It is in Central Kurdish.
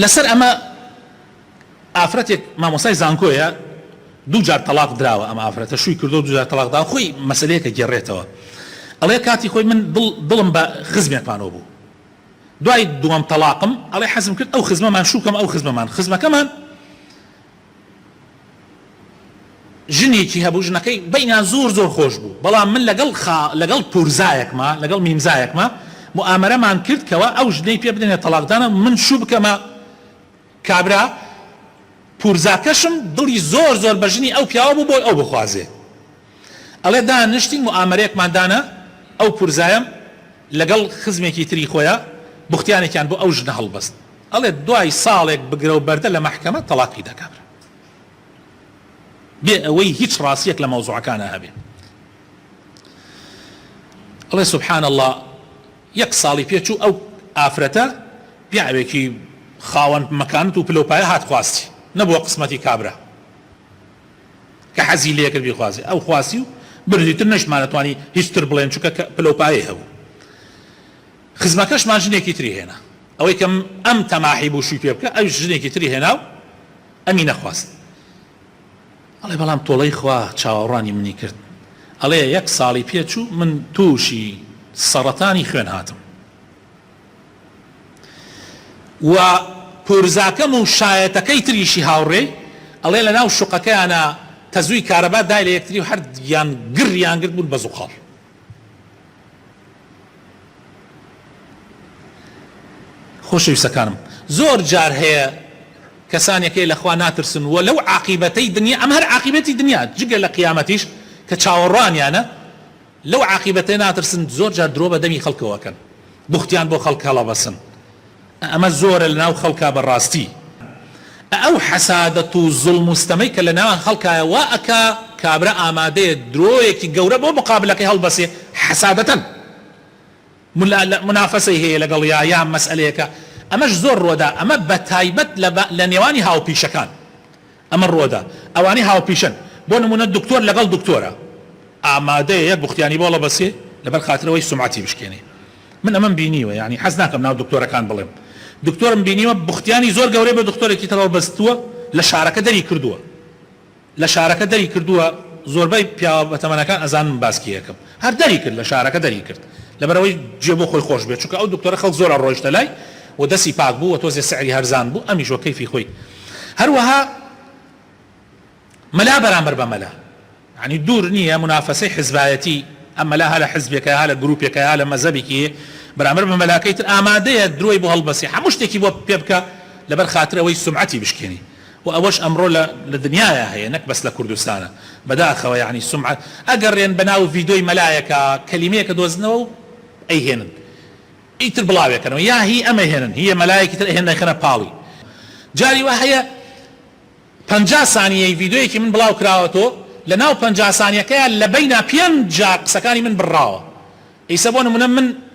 لەسەر ئەمە ئافرەتێک مامۆستای زانکۆیە دوو جار تەڵاق دراوە ئەم ئافرەتە شووی کردووە دوو جار تەڵاق داوە خۆی مەسەلەیەکە گێڕێتەوە ئەڵێ کاتی خۆی من دڵ دڵم بە خزمێکمانەوە بوو دوای دووەم تەڵاقم ئەڵێ حەزم کرد ئەو خزمەمان شوو کەم ئەو خزمەمان خزمەکەمان ژنێکی هەبوو ژنەکەی بەینیان زۆر زۆر خۆش بوو بەڵام من لەگەڵ خا لەگەڵ پورزایەکما لەگەڵ میمزایەکما موئامەرەمان کرد کەوا ئەو ژنەی پێ بدەینە تەڵاقدانە من شوو بکەمە کابرا پورزاکەشم دڵی زۆر زۆر بە ژنی ئەو پیاوە بوو بۆی ئەو بخوازێ ئەڵێ دانیشتین موئامەرەیەکمان دانا ئەو پورزایەم لەگەڵ خزمێکی تری خۆیا بوختیانێکیان بۆ ئەو ژنە هەڵبەست ئەڵێ دوای ساڵێک بگرە و بەردە لە مەحکەمە تەڵاقی دا کابرا بێ ئەوەی هیچ ڕاستیەک لە مەوزوعەکانا هەبێ ئەڵێ سبحان اللە یەک ساڵی پێ چوو ئەو ئافرەتە پیاوێکی خاوەن مەکانت و پلەوپایە هات خواستی نەبووە قسمەتی کابرا کە حەزی لێکرد بیخوازێ ئەو خواستی و بردی تر نەشمانەتوانی هیچ تر بڵێن چونکە پلەوپایەی هەبوو خزمەکەشمان ژنێکی تری هێنا ئەوەی کە ئەم تەماحی بوو شووی پێ بکە ئەویش ژنێکی تری هێنا و ئەمی نەخواست ئەڵێ بەڵام تۆڵەی خوا چاوەڕوانی منی کرد ئەڵێ یەک ساڵی پێ چوو من تووشی سەڕەتانی خوێن هاتم و پورزاکەم و شایەتەکەی تریشی هاوڕێی ئەڵێ لەناو شوقەکەیانا تەزووی کارەبا دای لە یەکتری و هەردووکیان گڕیان گرت بوون بە زوقاڵ. خۆشەویستەکانم زۆر جار هەیە کەسانێک هەیە لە خوا ناترسن و لەو عاقیبەتەی دنیا ئەمە هەر عاقیبەتی دنیا جگە لە قیامەتیش کە چاوەڕوانیانە لەو عاقیبەتە ناترسن زۆر جار درۆ بە دەمی خەڵکەوە ئەکەن بوختیان بۆ خەڵک هەڵەبەسن ئەمە زۆرە لەناو خەڵکا بە ڕاستی ئەو حەسادەت و زوڵم و ستەمەی کە لەناوان خەڵکایە وا ئەکا کابرا ئامادەیە درۆیەکی گەورە بۆ مقابلەکەی هەڵبەسێ حەسادەتەن مونافەسەی هەیە لەگەڵیا یا مەسئەلەیەکە ئەمەش زۆر ڕوەدا ئەمە بەتایبەت لە نێوانی هاوپیشەکان ئەمە ڕوەدا ئەوانەی هاوپیشەن بۆ نمونە دکتۆر لەگەڵ دکتۆرە ئامادەیە یەک بوختیانی بۆ هەڵەبەسێ لەبەر خاترەوەی سومعەتی بشکێنێ من ئەمەم بینیوە یانی حەز ناکەم ناو دکتۆرەکان بڵێم دکتۆرم بینیوە بوختیانی زۆر گەورەی بە دکتۆرێکی تر هەڵبەستووە لە شارەکە دەری کردووە لە شارەکە دەری کردووە زۆربەی پیاوە بەتەمەنەکان ئەزانن من باس کێ ئەکەم هەر دەری کرد لە شارەکە دەری کرد لەبەرئەوەی جێ بۆ خۆی خۆش بێت چونکە ئەو دکتۆرە خەڵک زۆر ئەڕۆیشتە لای و دەسی پاک بوو و تۆزێ سعری هەرزان بوو ئەمیش وە کەیفی خۆی هەروەها مەلا بەرامبەر بە مەلا یانی دوور نییە مونافەسەی حزبایەتی ئەم مەلا ها لە حزبێکە ها لە گروپێکە ها لە مەزەبێکی هەیە بەرامبەر بە مەلاکەی تر ئامادەیە درۆی بۆ هەڵبەسێ هەموو شتێکی بۆ پێ بکا لەبەر خاتر ئەوەی سومعەتی بشکێنی و ئەوەش ئەمڕۆ لە لە دنیایا هەیە نەک بەس لە کوردستانە بەداخەوە یانی سومعە ئەگەڕێن بەناو ڤیدۆی مەلایەکا کەلیمەیەکە دۆزنەوە و ئەیهێنن ئیتر بڵاوێکەنەوە یا هی ئەمە هێنن هی مەلایەکی تر ئەهێنن ئەیخەنە پاڵی جاری وا هەیە 50 سانیەی ڤیدۆیەکی من بڵاو کراوەتۆ لە ناو 50 سانیەکەیا لە بەینا پێنج جار قسەکانی من بڕاوە ئیسە بۆ نمونە من.